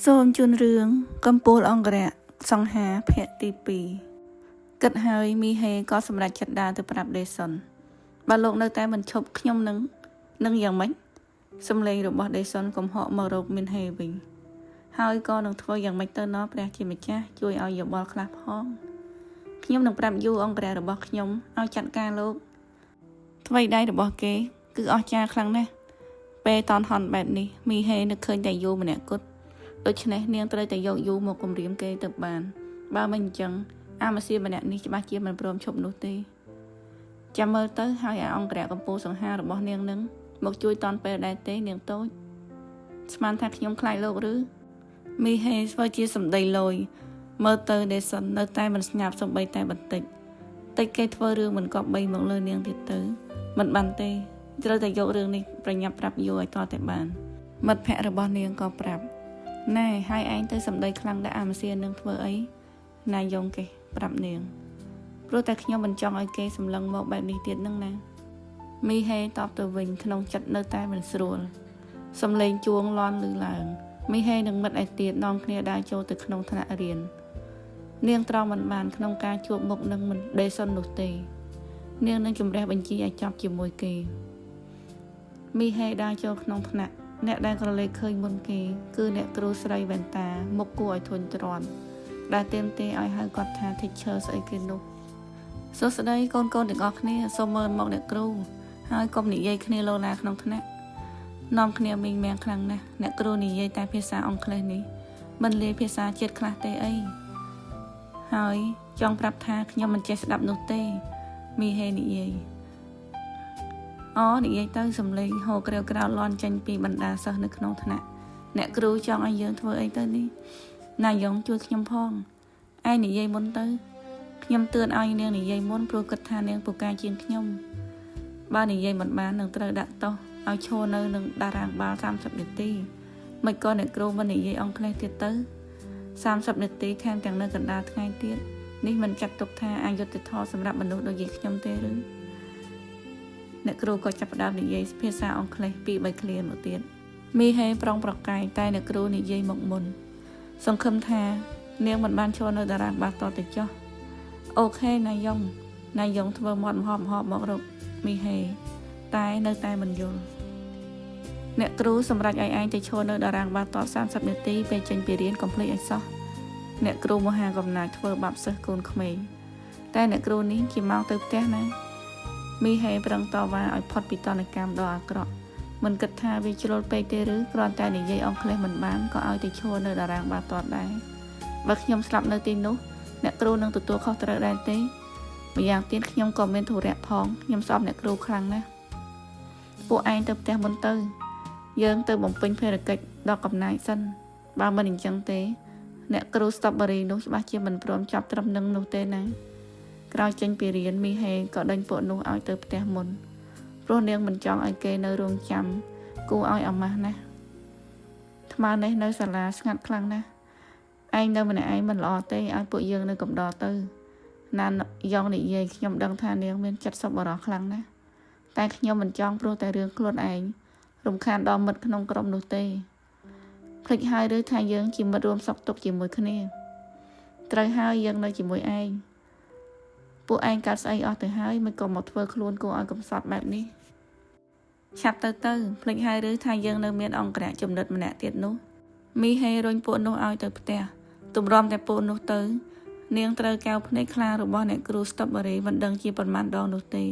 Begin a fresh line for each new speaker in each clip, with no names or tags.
សូមជូនរឿងកំពូលអង្គរៈសង្ហាភាគទី2គិតហើយមីហេក៏សម្រេចចិត្តដើរទៅប្រាប់ដេសុនបើលោកនៅតែមិនឈប់ខ្ញុំនឹងនឹងយ៉ាងម៉េចសំឡេងរបស់ដេសុនកំហកមករកមីនហេវិញ ហើយក៏នឹងធ្វើយ៉ាងម៉េចទៅណោះព្រះជាម្ចាស់ជួយឲ្យយោបល់ខ្លះផងខ្ញុំនឹងប្រាប់យូអង្គរៈរបស់ខ្ញុំឲ្យចាត់ការលោកថ្វីដៃរបស់គេ គឺអស្ចារ្យខ្លាំងណាស់ពេលតនហន់បែបនេះមីហេនឹកឃើញតែយូម្នាក់គត់ដូច្នេះនាងត្រូវតែយកយូមកគំរាមគេទៅបាន បើមិនអញ្ចឹងអាម៉ាស៊ីម្នាក់នេះច្បាស់ជាមិនព្រមឈប់នោះទេចាំមើលទៅហើយអាអង្គរៈកំពូលសង្ហារបស់នាងនឹងមកជួយតនពេលដែរទេនាងតូចស្មានថាខ្ញុំខ្លាចលោកឬមីហេធ្វើជាសម្ដីលយមើលទៅដេសុននៅតែមិនស្ញាប់សំបីតែបន្តិចតិចគេធ្វើរឿងមិនគប្បីមកលើនាងទៀតទៅមិនបានទេត្រូវតែយករឿងនេះប្រញាប់ប្រាប់យូឲ្យតតែបាន មិត្តភ័ក្តិរបស់នាងក៏ប្រាប់ណែហើយឯងទៅសម្ដីខ្លាំងដាក់អាម៉ាស៊ីនឹងធ្វើអីណាយងគេប្រាប់នាងព្រោះតែខ្ញុំមិនចង់ឲ្យគេសម្លឹងមកបែបនេះទៀតនឹងណាមីហេតបទៅវិញក្នុងចិត្តនៅតែមិនស្រួលសំឡេងជួងលន់ឮឡើងមីហេនិងមិត្តឯទៀតនាំគ្នាដើរចូលទៅក្នុងថ្នាក់រៀននាងត្រង់មិនបានក្នុងការជួបមុខនឹងមិនដេសុននោះទេ នាងនឹងជំរះបញ្ជីឲ្យចប់ជាមួយគេមីហេដើរចូលក្នុងថ្នាក់អ្នកដែលក្រឡេកឃើញមុនគេ គឺអ្នកគ្រូស្រីវ៉ែនតាមុខគួរឲ្យធុញទ្រាន់ដែលទាមទារឲ្យហៅគាត់ថា teacher ស្អីគេនោះសួស្តីកូនកូនទាំងអស់គ្នាសូមមើលមកអ្នកគ្រូហើយកុំនិយាយគ្នាលោឡាក្នុងថ្នាក់នាំគ្នាមីងមាំងខ្លាំងណាស់អ្នកគ្រូនិយាយតែភាសាអង់គ្លេសនេះមិនលាយភាសាជាតិខ្លះទេអីហើយចង់ប្រាប់ថាខ្ញុំមិនចេះស្ដាប់នោះទេមីហេនិយាយអូនិយាយទៅសំឡេងហូរក្រេវក្រោតលន់ចេញពីបណ្ដាសិស្សនៅក្នុងថ្នាក់អ្នកគ្រូចង់ឲ្យយើងធ្វើអីទៅនេះណាយ៉ងជួយខ្ញុំផងឯងនិយាយមុនទៅខ្ញុំទឿនឲ្យនាងនិយាយមុនព្រោះគិតថានាងពូកែជាងខ្ញុំបើនិយាយមិនបាននឹងត្រូវដាក់ទោសឲ្យឈរនៅនឹងតារាងបាល់30នាទីមិនក៏អ្នកគ្រូមិននិយាយអង់គ្លេសទៀតទៅ30នាទីថែមទាំងនៅកណ្ដាលថ្ងៃទៀតនេះមិនចាត់ទុកថាអយុត្តិធម៌សម្រាប់មនុស្សដូចជាខ្ញុំទេឬអ្នកគ្រូក៏ចាប់ផ្ដើមនិយាយភាសាអង់គ្លេសពីរបីឃ្លាមកទៀតមីហេប្រុងប្រកែកតែអ្នកគ្រូនិយាយមកមុន សង្ឃឹមថានាងមិនបានឈរនៅតារាងបាល់តទៅចុះOK ណាយ៉ងណាយ៉ងធ្វើមាត់មហប់មហប់មករកមីហេតែនៅតែមិនយល់អ្នកគ្រូសម្រេចឲ្យឯងទៅឈរនៅតារាងបាល់ទាត់30នាទីពេលចេញពីរៀនកុំភ្លេចឲ្យសោះអ្នកគ្រូមហាកំណាចធ្វើបាបសិស្សកូនក្មេងតែអ្នកគ្រូនេះជាមកទៅផ្ទះណាមីហេប្រឹងតវ៉ាឲ្យផុតពីតនកម្មដ៏អាក្រក់មិនគិតថាវាជ្រុលពេកទេឬគ្រាន់តែនិយាយអង់គ្លេសមិនបានក៏ឲ្យទៅឈរនៅតារាងបាល់ទាត់ដែរបើខ្ញុំស្លាប់នៅទីនោះអ្នកគ្រូនឹងទទួលខុសត្រូវដែរទេម្យ៉ាងទៀតខ្ញុំក៏មានធុរៈផងខ្ញុំស្អប់អ្នកគ្រូខ្លាំងណាស់ពួកឯងទៅផ្ទះមុនទៅ យើងទៅបំពេញភារកិច្ចដល់កំណាចសិនបើមិនអញ្ចឹងទេ អ្នកគ្រូ Strawberry នោះច្បាស់ជាមិនព្រមចាប់ត្រឹមនឹងនោះទេណាក្រោយចេញពីរៀនមីហេក៏ដេញពួកនោះឲ្យទៅផ្ទះមុនព្រោះនាងមិនចង់ឲ្យគេនៅរងចាំគួរឲ្យអាម៉ាស់ណាស់ថ្មនេះនៅសាលាស្ងាត់ខ្លាំងណាស់ឯងនៅម្នាក់ឯងមិនល្អទេឲ្យពួកយើងនៅកំដរទៅណានយ៉ងនិយាយខ្ញុំដឹងថានាងមានចិត្តសប្បុរសខ្លាំងណាស់តែខ្ញុំមិនចង់ព្រោះតែរឿងខ្លួនឯងរំខានដល់មិត្តក្នុងក្រុមនោះទេភ្លេចហើយឬថាយើងជាមិត្តរួមសុខទុក្ខជាមួយគ្នាត្រូវហើយយើងនៅជាមួយឯងពួកឯងកាត់ស្អីអស់ទៅហើយមិនក៏មកធ្វើខ្លួនគួរឲ្យកំសត់បែបនេះឆាប់ទៅទៅភ្លេចហើយឬថាយើងនៅមានអង្គរៈចំណិតម្នាក់ទៀតនោះមីហេរុញពួកនោះឲ្យទៅផ្ទះទម្រាំតែពួកនោះទៅ នាងត្រូវកែវភ្នែកខ្លារបស់អ្នកគ្រូ Strawberry មិនដឹងជាប៉ុន្មានដងនោះទេ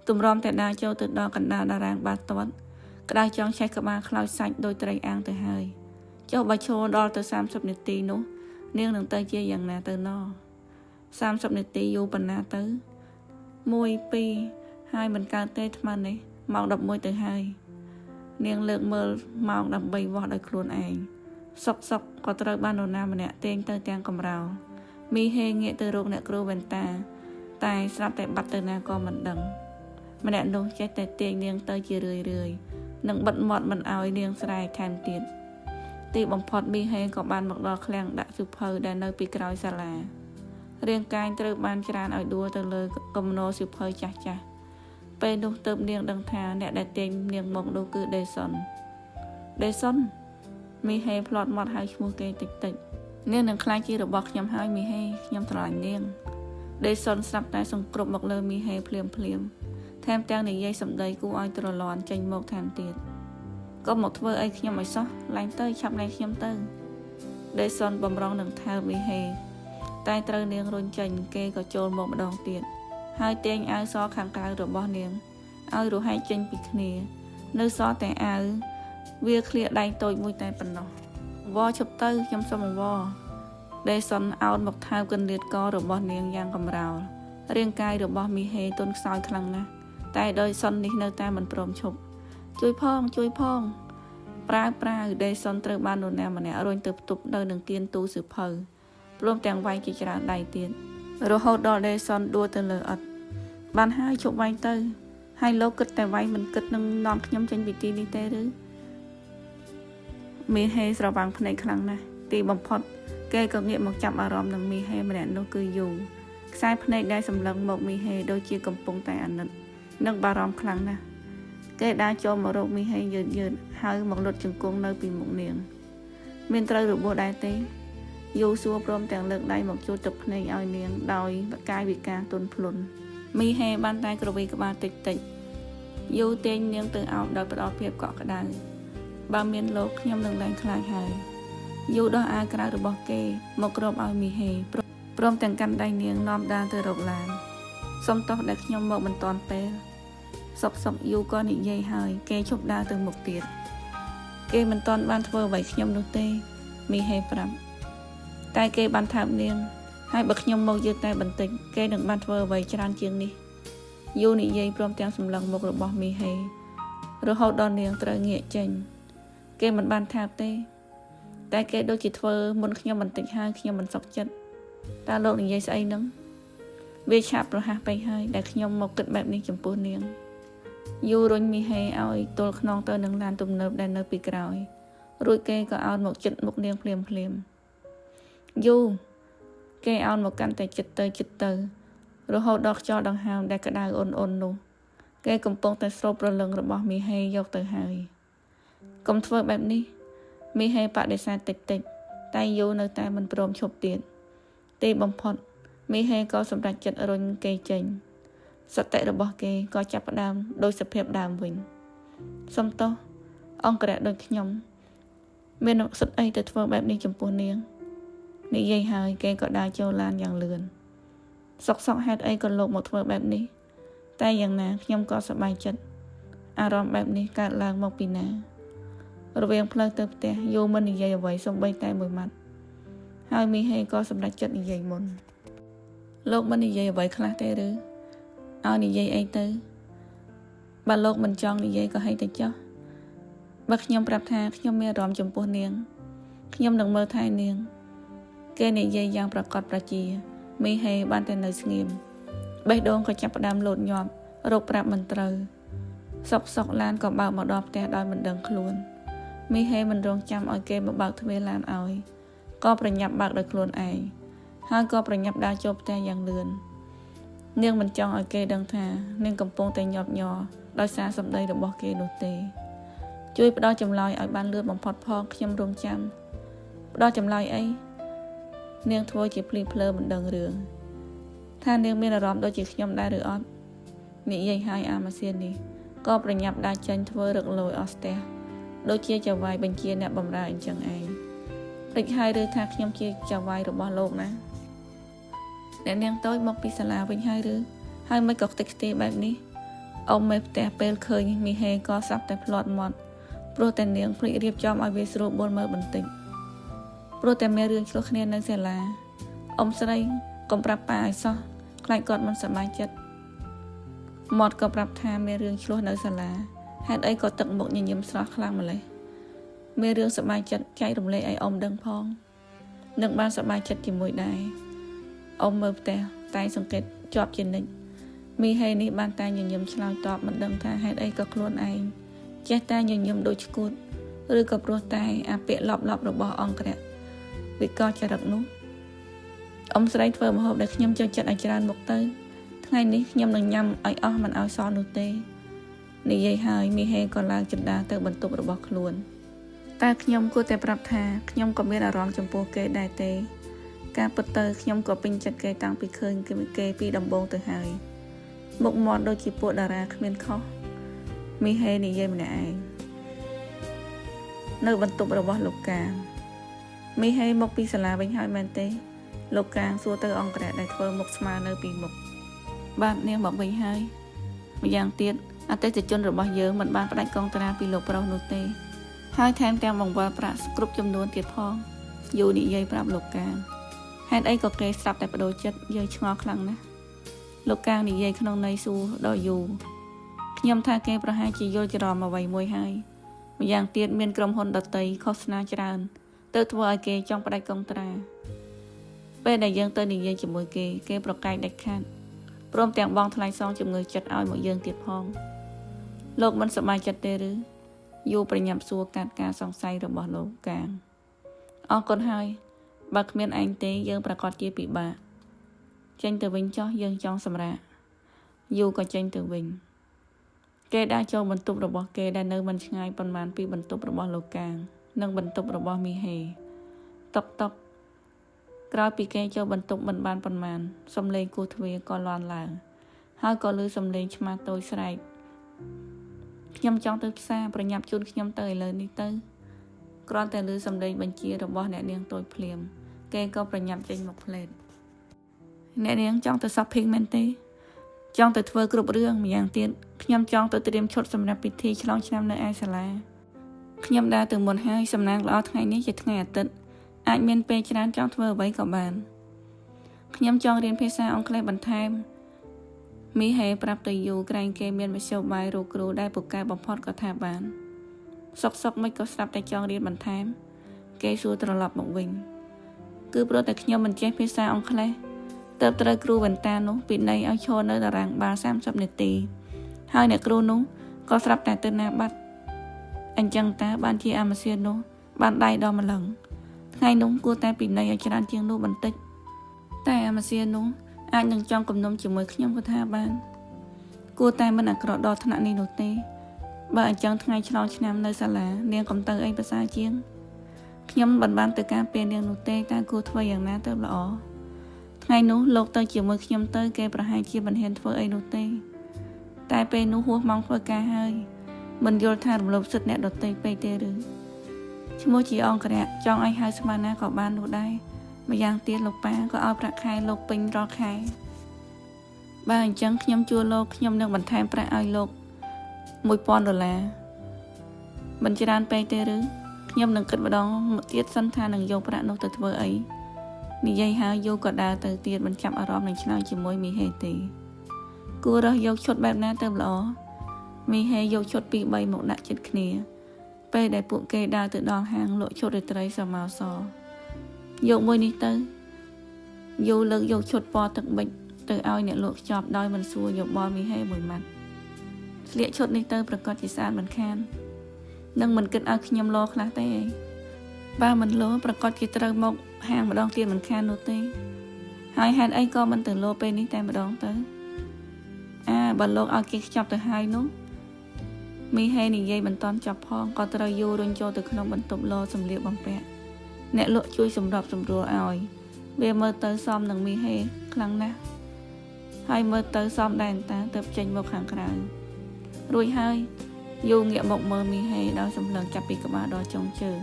ទម្រាំតែដើរចូលទៅដល់កណ្ដាលតារាងបាល់ទាត់ក្តៅចង់ឆេះក្បាលខ្លោចសាច់ដោយត្រីអាំងទៅហើយចុះបើឈរដល់ទៅ30នាទីនោះ នាងនឹងទៅជាយ៉ាងណាទៅណ30នាទីយូរប៉ុណ្ណាទៅ1 2ហើយមិនកើតទេថ្មនេះម៉ោង11ទៅហើយ នាងលើកមើលម៉ោងដើម្បីវាស់ដោយខ្លួនឯងសុកសុកក៏ត្រូវបាននរណាម្នាក់ទាញទៅទាំងកំរោលមីហេងាកទៅរកអ្នកគ្រូវ៉ែនតា តែស្រាប់តែបាត់ទៅណាក៏មិនដឹង ម្នាក់នោះចេះតែទាញនាងទៅជារឿយរឿយនិងបិទមាត់មិនឲ្យនាងស្រែកថែមទៀតទីបំផុតមីហេក៏បានមកដល់ឃ្លាំងដាក់សៀវភៅដែលនៅពីក្រោយសាលារាងកាយត្រូវបានច្រានឲ្យដួលទៅលើគំនរសៀវភៅចាស់ចាស់ពេលនោះទើបនាងដឹងថាអ្នកដែលទាញនាងមកនោះគឺដេសុនដេសុន មីហេផ្្លាត់មាត់ហៅឈ្មោះគេតិចតិចនាងនឹងក្លាយជារបស់ខ្ញុំហើយមីហេខ្ញុំស្រឡាញ់នាងដេសុនស្រាប់តែសង្គ្រប់មកលើមីហេភ្លាមភ្លាមថែមទាំងនិយាយសម្ដីគួរឲ្យទ្រលាន់ចេញមកថែមទៀតកុំមកធ្វើអីខ្ញុំឲ្យសោះឡើងទៅឆាប់លែងខ្ញុំទៅដេសុនបំរុងនឹងថើបមីហេតែត្រូវនាងរុញចេញគេក៏ចូលមកម្ដងទៀតហើយទាញអាវសខាងក្រៅរបស់នាងឲ្យរហែកចេញពីគ្នា នៅសល់តែអាវវាឃ្លាដៃតូចមួយតែប៉ុណ្ណោះវឈប់ទៅខ្ញុំសុំអង្វរដេសុនអោនមកថើបកន្លៀតករបស់នាងយ៉ាងកម្រោលរាងកាយរបស់មីហេទន់ខ្សោយខ្លាំងណាស់តែដោយសុននេះនៅតែមិនព្រមឈប់ជួយផងជួយផងប្រាវប្រាវដេសុនត្រូវបាននរណាម្នាក់រុញទៅផ្ទប់នៅនឹងគៀនទូសៀវភៅព្រមទាំងវាយជាច្រើនដៃទៀតរហូតដល់ដេសុនដួលទៅលើឥដ្ឋបានហើយឈប់វាយទៅហើយលោកគិតតែវាយមិនគិតនឹងនាំខ្ញុំចេញពីទីនេះទេឬមីហេស្រវាំងភ្នែកខ្លាំងណាស់ទីបំផុតគេក៏ងាកមកចាប់អារម្មណ៍នឹងមីហេម្នាក់នោះគឺយូខ្សែភ្នែកដែលសម្លឹងមកមីហេដូចជាកំពុងតែអាណិតនិងបារម្ភខ្លាំងណាស់គេដើរចូលមករកមីហេយឺតយឺតហើយមកលុតជង្គង់នៅពីមុខនាងមានត្រូវរបួសដែរទេយូសួរព្រមទាំងលើកដៃមកជួតទឹកភ្នែកឲ្យនាងដោយកាយវិការទន់ភ្លន់មីហេបានតែក្រវីក្បាលតិចតិចយូទាញនាងទៅអោបដោយផ្ដល់ភាពកក់ក្ដៅបើមានលោកខ្ញុំនឹងលែងខ្លាចហើយយូដោះអាវក្រៅរបស់គេមកគ្របឲ្យមីហេព្រមទាំងកាន់ដៃនាងនាំដើរទៅរកឡានសុំទោសដែលខ្ញុំមកមិនទាន់ពេលសុកសុកយូក៏និយាយហើយគេឈប់ដើរទៅមុខទៀតគេមិនទាន់បានធ្វើអ្វីខ្ញុំនោះទេមីហេប្រាប់តែគេបានថើបនាងហើយបើខ្ញុំមកយឺតតែបន្តិចគេនឹងបានធ្វើអ្វីច្រើនជាងនេះយូនិយាយព្រមទាំងសម្លឹងមុខរបស់មីហេរហូតដល់នាងត្រូវងាកចេញគេមិនបានថើបទេតែគេដូចជាធ្វើមុនខ្ញុំបន្តិចហើយខ្ញុំមិនសុខចិត្តតើលោកនិយាយស្អីនឹងវាឆាប់ប្រហែសពេកហើយដែលខ្ញុំមកគិតបែបនេះចំពោះនាងយូរុញមីហេឲ្យទល់ខ្នងទៅនឹងឡានទំនើបដែលនៅពីក្រោយរួចគេក៏អោនមកចិត្តមុខនាងភ្លាមភ្លាមយូគេអោនមកកាន់តែចិត្តទៅចិត្តទៅរហូតដល់ខ្យល់ដង្ហើមដែលក្តៅអ៊ុនអ៊ុននោះគេកំពុងតែស្រូបព្រលឹងរបស់មីហេយកទៅហើយកុំធ្វើបែបនេះមីហេបដិសេធតិចតិចតែយូនៅតែមិនព្រមឈប់ទៀតទីបំផុតមីហេក៏សម្រេចចិត្តរុញគេចេញសតិរបស់គេក៏ចាប់ផ្ដើមដោយសភាពដើមវិញសុំទោសអង្គរៈដូចខ្ញុំមានសិទ្ធិអីទៅធ្វើបែបនេះចំពោះនាងនិយាយហើយគេក៏ដើរចូលឡានយ៉ាងលឿនសុកសុកហេតុអីក៏លោកមកធ្វើបែបនេះតែយ៉ាងណាខ្ញុំក៏សប្បាយចិត្តអារម្មណ៍បែបនេះកើតឡើងមកពីណារវាងផ្លូវទៅផ្ទះយូមិននិយាយអ្វីសូម្បីតែមួយម៉ាត់ហើយមីហេក៏សម្រេចចិត្តនិយាយមុនលោកមិននិយាយអ្វីខ្លះទេឬឲ្យនិយាយអីទៅបើលោកមិនចង់និយាយក៏ហីទៅចុះបើខ្ញុំប្រាប់ថាខ្ញុំមានអារម្មណ៍ចំពោះនាងខ្ញុំនឹងមើលថែនាងគេនិយាយយ៉ាងប្រកបប្រជាមីហេបានតែនៅស្ងៀមបេះដូងក៏ចាប់ផ្ដើមលោតញាប់រកប្រាប់មិនត្រូវសុកសុកឡានក៏បើកមកដល់ផ្ទះដោយមិនដឹងខ្លួនមីហេមិនរងចាំឲ្យគេមកបើកទ្វារឡានឲ្យក៏ប្រញាប់បើកដោយខ្លួនឯងហើយក៏ប្រញាប់ដើរចូលផ្ទះយ៉ាងលឿននាងមិនចង់ឲ្យគេដឹងថានាងកំពុងតែញាប់ញ័រដោយសារសម្ដីរបស់គេនោះទេជួយផ្ដល់ចម្លើយឲ្យបានលឿនបំផុតផងខ្ញុំរងចាំផ្ដល់ចម្លើយអីនាងធ្វើជាភ្លីភ្លើមិនដឹងរឿងថានាងមានអារម្មណ៍ដូចជាខ្ញុំដែរឬអត់និយាយហើយអាម៉ាសៀននេះក៏ប្រញាប់ដើរចេញធ្វើរឹកលយអស់ស្ទះដូចជាចៅហ្វាយបញ្ជាអ្នកបម្រើអញ្ចឹងឯងភ្លេចហើយឬថាខ្ញុំជាចៅហ្វាយរបស់លោកណាអ្នកនាងតូចមកពីសាលាវិញហើយឬហើយមិនក៏ខ្ទេចខ្ទីបែបនេះអ៊ំមេផ្ទះពេលឃើញមីហេក៏សាប់តែផ្្លាត់មាត់ព្រោះតែនាងភ្លេចរៀបចំឲ្យវាស្រួលបួលមើលបន្តិចព្រោះតែមានរឿងឆ្លោះគ្នានៅសាលាអ៊ំស្រីកុំប្រាប់ប៉ាឲ្យសោះខ្លាចគាត់មិនសប្បាយចិត្តមាត់ក៏ប្រាប់ថាមានរឿងឆ្លោះនៅសាលាហេតុអីក៏ទឹកមុខញញឹមស្រស់ខ្លាំងម្ល៉េះមានរឿងសប្បាយចិត្តចែករំលែកឲ្យអ៊ំដឹងផងនឹងបានសប្បាយចិត្តជាមួយដែរអ៊ំមើលផ្ទះតែសង្កេតជាប់ជានិច្ចមីហេនេះបានតែញញឹមឆ្លើយតបមិនដឹងថាហេតុអីក៏ខ្លួនឯងចេះតែញញឹមដូចឈួតឬក៏ព្រោះតែអាពាក្យឡប់ឡប់របស់អង្គរៈវិកលចរិតនោះអ៊ំស្រីធ្វើម្ហូបដែលខ្ញុំចូលចិត្តឲ្យច្រើនមុខទៅថ្ងៃនេះខ្ញុំនឹងញ៉ាំឲ្យអស់មិនឲ្យសល់នោះទេនិយាយហើយមីហេក៏ឡើងជណ្ដើរទៅបន្ទប់របស់ខ្លួន តើខ្ញុំគួរតែប្រាប់ថាខ្ញុំក៏មានអារម្មណ៍ចំពោះគេដែរទេ ការពិតទៅខ្ញុំក៏ពេញចិត្តគេតាំងពីឃើញគេពីដំបូងទៅហើយមុខមាត់ដូចជាពួកតារាគ្មានខុសមីហេនិយាយម្នាក់ឯងនៅបន្ទប់របស់លោកកាងមីហេមកពីសាលាវិញហើយមែនទេ លោកកាងសួរទៅអង្គរៈដែលធ្វើមុខស្មើនៅពីមុខបាទនាងមកវិញហើយម្យ៉ាងទៀតអតិថិជនរបស់យើងមិនបានផ្ដាច់កងត្រាពីលោកប្រុសនោះទេ ហើយថែមទាំងបង្វិលប្រាក់គ្រប់ចំនួនទៀតផងយូនិយាយប្រាប់លោកកាងហេតុអីក៏គេស្រាប់តែបដូរចិត្តយើងឆ្ងល់ខ្លាំងណាស់លោកកាងនិយាយក្នុងន័យសួរដ៏យូរខ្ញុំថាគេប្រហែលជាយល់ច្រឡំអ្វីមួយហើយម្យ៉ាងទៀតមានក្រុមហ៊ុនដតីឃោសនាច្រើនទៅធ្វើឲ្យគេចង់ផ្ដាច់កុងត្រាពេលដែលយើងទៅនិយាយជាមួយគេគេប្រកែកដាច់ខាតព្រមទាំងបង់ថ្លៃសងជំងឺចិត្តឲ្យមកយើងទៀតផងលោកមិនសប្បាយចិត្តទេឬយូប្រញាប់សួរកាត់ការសង្ស័យរបស់លោកកាងអរគុណហើយបើគ្មានឯងទេយើងប្រកាសជាពិបាកចេញទៅវិញចោះយើងចង់សម្រាកយូក៏ចេញទៅវិញគេដើរចូលបន្ទប់របស់គេដែលនៅមិនឆ្ងាយប៉ុន្មានពីបន្ទប់របស់លោកកាង និងបន្ទប់របស់មីហេតុកតុកក្រោយពីគេចូលបន្ទប់មិនបានប៉ុន្មានសំឡេងគោះទ្វារក៏លាន់ឡើងហើយក៏ឮសំឡេងឆ្មាតូចស្រែកខ្ញុំចង់ទៅផ្សារប្រញាប់ជូនខ្ញុំទៅឥឡូវនេះទៅគ្រាន់តែឮសំឡេងបញ្ជារបស់អ្នកនាងតូចភ្លាមគេក៏ប្រញាប់ចេញមកផ្លេតអ្នកនាងចង់ទៅ shopping មែនទេចង់ទៅធ្វើគ្រប់រឿងម្យ៉ាងទៀតខ្ញុំចង់ទៅត្រៀមឈុតសម្រាប់ពិធីឆ្លងឆ្នាំនៅឯសាលាខ្ញុំដើរទៅមុនហើយសំណាងល្អថ្ងៃនេះជាថ្ងៃអាទិត្យអាចមានពេលច្រើនចង់ធ្វើអ្វីក៏បានខ្ញុំចង់រៀនភាសាអង់គ្លេសបន្ថែមមីហេប្រាប់ទៅយូក្រែងគេមានមធ្យោបាយរកគ្រូដែលពូកែបំផុតក៏ថាបានសុកសុកមិនក៏ស្រាប់តែចង់រៀនបន្ថែមគេសួរត្រឡប់មកវិញគឺព្រោះតែខ្ញុំមិនចេះភាសាអង់គ្លេសទើបត្រូវគ្រូវ៉ែនតានោះពិន័យឲ្យឈរនៅតារាងបាល់30នាទីហើយអ្នកគ្រូនោះក៏ស្រាប់តែទៅណាបាត់អញ្ចឹងតើបានជាអាម៉ាសៀននោះបានដៃដល់ម្លឹងថ្ងៃនោះគួរតែពិន័យឲ្យច្រើនជាងនោះបន្តិចតែអាម៉ាសៀននោះអាចនឹងចង់គំនុំជាមួយខ្ញុំក៏ថាបានគួរតែមិនអាក្រក់ដល់ថ្នាក់នេះនោះទេបើអញ្ចឹងថ្ងៃឆ្លងឆ្នាំនៅសាលានាងកុំទៅអីប្រសើរជាងខ្ញុំមិនបានទៅការពារនាងនោះទេតើគួរធ្វើយ៉ាងណាទៅល្អថ្ងៃនោះលោកទៅជាមួយខ្ញុំទៅគេប្រហែលជាមិនហ៊ានធ្វើអីនោះទេតែពេលនោះហួសម៉ោងធ្វើការហើយមិនយល់ថារំលោភសិទ្ធិអ្នកដទៃពេកទេឬឈ្មោះជាអង្គរៈចង់ឲ្យហៅស្មានណាក៏បាននោះដែរម្យ៉ាងទៀតលោកប៉ាក៏ឲ្យប្រាក់ខែលោកពេញរាល់ខែបើអញ្ចឹងខ្ញុំជួលលោកខ្ញុំនឹងបន្ថែមប្រាក់ឲ្យលោក1000ដុល្លារមិនច្រើនពេកទេឬខ្ញុំនឹងគិតម្ដងទៀតសិនថានឹងយកប្រាក់នោះទៅធ្វើអីនិយាយហើយយកក៏ដើរទៅទៀតមិនចាប់អារម្មណ៍នឹងឆ្លើយជាមួយមីហេទេគួររើសយកឈុតបែបណាទៅល្អមីហេយកឈុត2 3មកដាក់ចិត្តគ្នា ពេលដែលពួកគេដើរទៅដល់ហាងលក់ឈុតរាត្រីសមោសយកមួយនេះទៅយូលើកយកឈុតពណ៌ទឹកប៊ិចទៅឲ្យអ្នកលក់ខ្ចប់ដោយមិនសួរយោបល់មីហេមួយម៉ាត់ស្លៀកឈុតនេះទៅប្រកាសជាស្អាតមិនខាននឹងមិនគិតឲ្យខ្ញុំលោខ្លះទេបើមិនលោប្រកាសជាត្រូវមកហាងម្ដងទៀតមិនខាននោះទេហើយហេតុអីក៏មិនទៅលោពេលនេះតែម្ដងទៅអាបើលោកឲ្យគេខ្ចប់ទៅហើយនោះមីហេនិយាយមិនតាន់ចប់ផងក៏ត្រូវយូរុញចូលទៅក្នុងបន្ទប់លោសម្លៀកបំពាក់អ្នកលក់ជួយសម្របសម្រួលឲ្យវាមើលទៅសមនឹងមីហេខ្លាំងណាស់ហើយមើលទៅសមដែរតាទៅចេញមកខាងក្រៅរួចហើយយូងាកមកមើលមីហេដោយសម្លឹងចាប់ពីក្បាលដល់ចុងជើង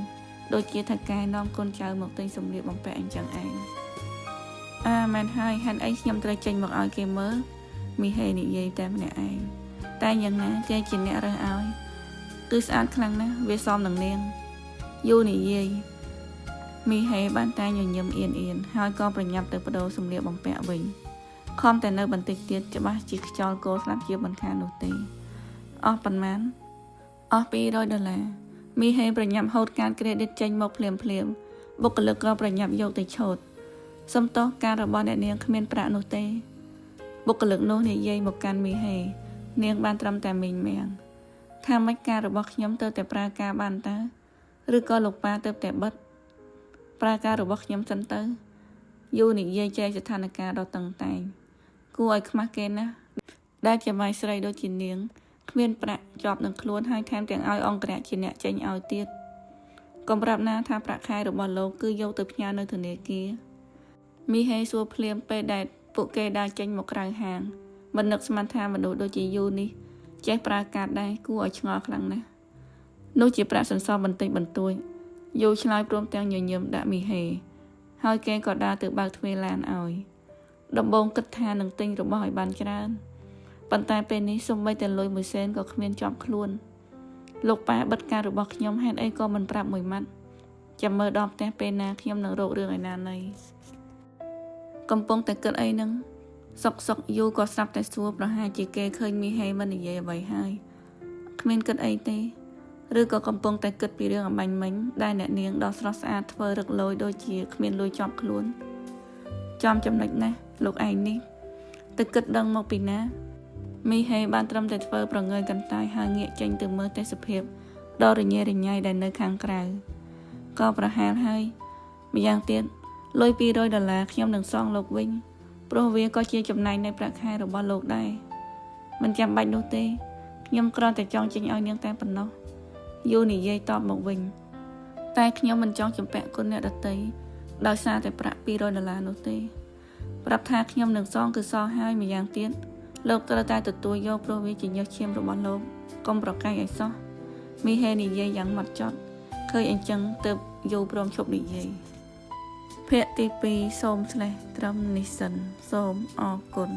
ដូចជាថៅកែនាំកូនចៅមកទិញសម្លៀកបំពាក់អញ្ចឹងឯងអាមែនហើយហេតុអីខ្ញុំត្រូវចេញមកឲ្យគេមើលមីហេនិយាយតែម្នាក់ឯងតែយ៉ាងណាគេជាអ្នករើសឲ្យគឺស្អាតខ្លាំងណាស់វាសមនឹងនាងយូនិយាយមីហេបានតែញញឹមអៀនអៀនហើយក៏ប្រញាប់ទៅបដូរសម្លៀកបំពាក់វិញខំតែនៅបន្តិចទៀតច្បាស់ជាខ្យល់គោស្លាប់ជាមិនខាននោះទេអស់ប៉ុន្មានអស់200ដុល្លារមីហេប្រញាប់ហូតកាតក្រេឌីតចេញមកភ្លាមភ្លាមបុគ្គលិកក៏ប្រញាប់យកទៅឆូតសំទោសការរបស់អ្នកនាងគ្មានប្រាក់នោះទេបុគ្គលិកនោះនិយាយមកកាន់មីហេនាងបានត្រឹមតែមីងមាំងថាម៉េចការរបស់ខ្ញុំទៅតែប្រើការបានតើឬក៏លោកប៉ាទៅតែបិទប្រើការរបស់ខ្ញុំសិនទៅយូនិយាយចែកស្ថានភាពដ៏តឹងតែងគួរឲ្យខ្មាស់គេណាស់ដែលជាម៉ាយស្រីដូចជានាងគ្មានប្រាក់ជាប់នឹងខ្លួនហើយថែមទាំងឲ្យអង្គរៈជាអ្នកចេញឲ្យទៀត កុំប្រាប់ណាថាប្រាក់ខែរបស់លោកគឺយកទៅផ្ញើនៅធនាគារមីហេសួរភ្លាមពេលដែលពួកគេដើរចេញមកក្រៅហាងមិននឹកស្មានថាមនុស្សដូចជាយូនេះចេះប្រើកាតដែរគួរឲ្យឆ្ងល់ខ្លាំងណាស់នោះជាប្រាក់សន្សំបន្តិចបន្តួចយូឆ្លើយព្រមទាំងញញឹមដាក់មីហេហើយគេក៏ដើរទៅបើកទ្វារឡានឲ្យដំបូងគិតថានឹងទិញរបស់ឲ្យបានច្រើនប៉ុន្តែពេលនេះសូម្បីតែលុយមួយសេនក៏គ្មានជាប់ខ្លួនលោកប៉ាបិទការរបស់ខ្ញុំហេតុអីក៏មិនប្រាប់មួយម៉ាត់ចាំមើលដល់ផ្ទះពេលណាខ្ញុំនឹងរករឿងឯណាណីកំពុងតែគិតអីនឹងសុកសុកយូក៏ស្រាប់តែសួរប្រហែលជាគេឃើញមីហេមិននិយាយអ្វីហើយគ្មានគិតអីទេឬក៏កំពុងតែគិតពីរឿងអម្បាញ់មិញដែលអ្នកនាងដ៏ស្រស់ស្អាតធ្វើរឹកលយដូចជាគ្មានលុយជាប់ខ្លួនចំចំណុចណាស់លោកឯងនេះទៅគិតដឹងមកពីណាមីហេបានត្រឹមតែធ្វើប្រងើយកន្តើយហើយងាកចេញទៅមើលទេសភាពដ៏រញ៉េរញ៉ៃដែលនៅខាងក្រៅក៏ប្រហែលហើយម្យ៉ាងទៀតលុយ200ដុល្លារខ្ញុំនឹងសងលោកវិញព្រោះវាក៏ជាចំណែកនៃប្រាក់ខែរបស់លោកដែរមិនចាំបាច់នោះទេខ្ញុំគ្រាន់តែចង់ចេញឲ្យនាងតែប៉ុណ្ណោះយូនិយាយតបមកវិញតែខ្ញុំមិនចង់ជំពាក់គុណអ្នកដទៃដោយសារតែប្រាក់200ដុល្លារនោះទេប្រាប់ថាខ្ញុំនឹងសងគឺសងហើយម្យ៉ាងទៀតលោកត្រូវតែទទួលយកព្រោះវាជាញើសឈាមរបស់លោកកុំប្រកែកឲ្យសោះមីហេនិយាយយ៉ាងម៉ត់ចត់ឃើញអញ្ចឹងទើបយូព្រមឈប់និយាយភាគទី2សូមស្លេះត្រឹមនេះសិនសូមអរគុណ